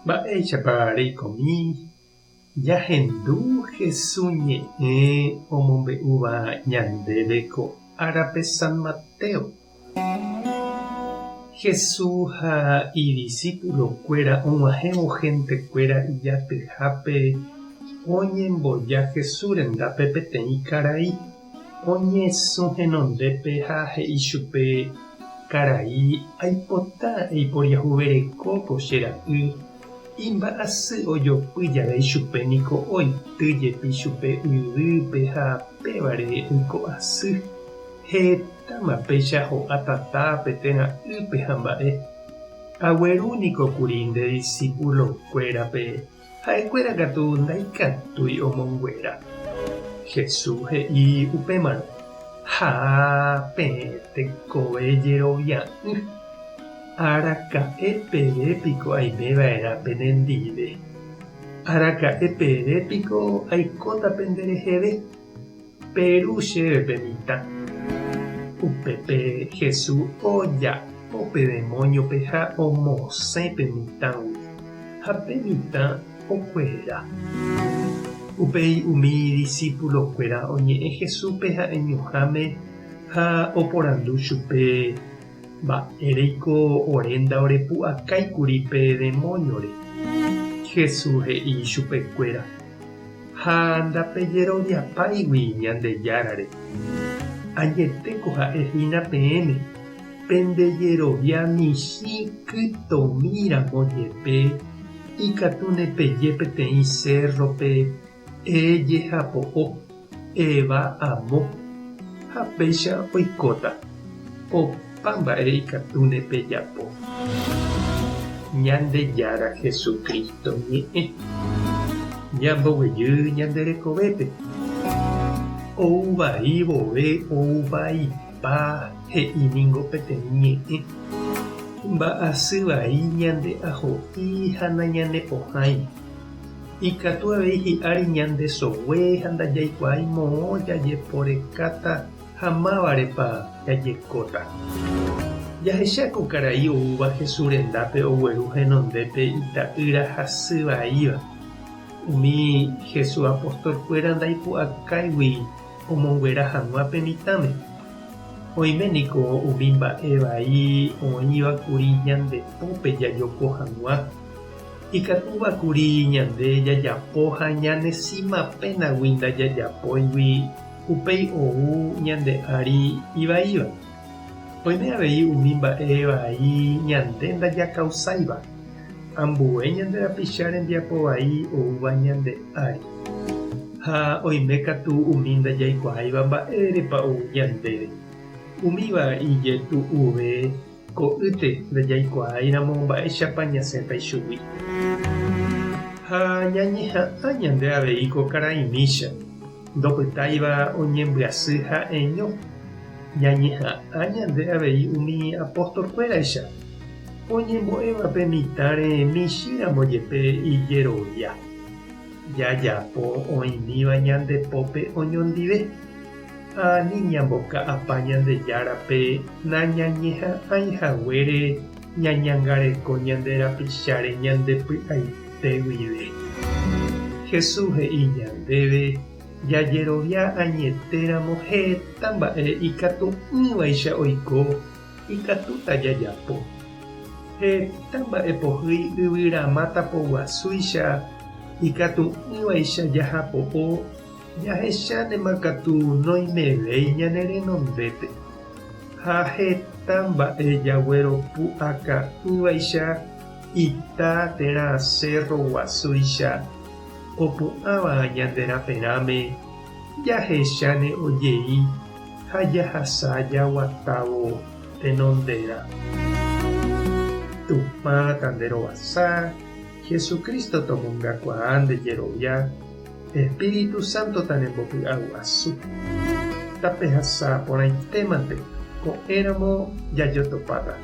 Mba'éichapa reikomi jahendu Hesu ñe'ẽ omombe'úva ñandéve ko árape San Mateo? Hesu ha idisípulokuéra og̃uahẽvo hentekuéra ijatyhápe oñemboja Hesu rendápe peteĩ karai oñesũ henondépe ha he'i chupe, Karai, aipota eiporiahuvereko ko che ra'y, imba'asy ojopy jave ichupe niko oity jepi chupe yvýpe ha pévare oiko asy. Hetáma péicha ho'a tatápe térã ýpe ha mba'e. Agueru niko kuri nde disípulokuérape Ha'ekuéra katu ndaikatúi omonguera. Jesús he'i upémarõ, Ha peẽ tekove jerovia'ỹ, araka'e peve piko aime va'erã penendive? Araka'e peve piko aikóta pendereheve? Peru chéve pe mitã. Upépe Jesús ojapo pe demóñope ha omosẽ pe mitãgui, ha pe mitã okuera. Upéi umi idisipulokuéra oñe'ẽ Jesúspe ha'eñoháme ha oporandu chupe, Mba'éreiko ore ndaorepu'akái kuri pe demóñore? Jesús he'i chupekuéra, Ha ndapejeroviapáigui Ñandejárare. Añetéko ha'e hína peẽme, pende jerovia michĩ kytomi ramo jepe ikatúne peje peteĩ sérrope ejehapo'o, eva amo, ha péicha oikóta. Opa mba'e ikatúne pejapo. Ñandejára Jesucristo ñe'ẽ. Ñamboguejy ñande rekovépe. Ou vai vove ou vaipa he'i ningo peteĩ ñe'ẽ. Mba'asy vai ñande aho'i ha nañanepohãi. Ikatu avei hi'ári ñande sogue ha ndajaikuaái moõ jajeporekáta ha mávarepa jajekóta. Jahecha ko karai oúva Jesús rendápe ogueru henondépe ita'ýra hasy vaíva. Umi Jesús apostolkuéra ndaipu'akáigui omonguera hag̃ua pe mitãme. Oime niko umi mba'e vai oĩva kuri ñande pópe jajoko hag̃ua. Ikatúva kuri ñande jajapo ha ñanesima pénagui ndajajapóigui upéi ou ñande ári ivaíva. Oime avei umi mba'e vai ñande ndajakausáiva, ambue ñande rapicha rembiapo vai oúva ñande ári. Ha oime katu umi ndajaikuaáiva mba'érepa ou ñandéve. Umíva ijetu'uve Ko'ýte ndajaikuaáiramo mba'éichapa ñasẽta ichugui. Ha ñañeha'ã ñande avei ko karaimícha, ndopytáiva oñembyasy ha'eño. Ñañeha'ã ñande avei umi apóstolkuéraicha, oñembo'éva pe mitãre michĩramo jepe ijerovia. Jajapo oĩmíva ñande pópe oñondive. Ani ñamboka'apa Ñandejárape nañañeha'ãi haguére ñañangareko ñande rapicháre ñande py'aite guive. Jesús he'i ñandéve jajerovia añetéramo heta mba'e ikatu'ỹvaicha oiko ikatúta jajapo. Heta mba'e pohýi yvyramáta poguasúicha ikatu'ỹvaicha jahapo'o Jahechánema katu noimevéi ñane renondépe, ha heta mba'e jagueropu'aka'ỹvaicha ita térã sérro guasúicha opu'ãva ñande raperãme, jahecháne ojei ha jahasa jaguatávo tenonderã. Tupã tanderovasa, Jesucristo tomongakuaa nde jerovia. Espíritu Santo tanembopy'aguasu. Tapehasa porãitémante, ko'ẽramo jajotopáta.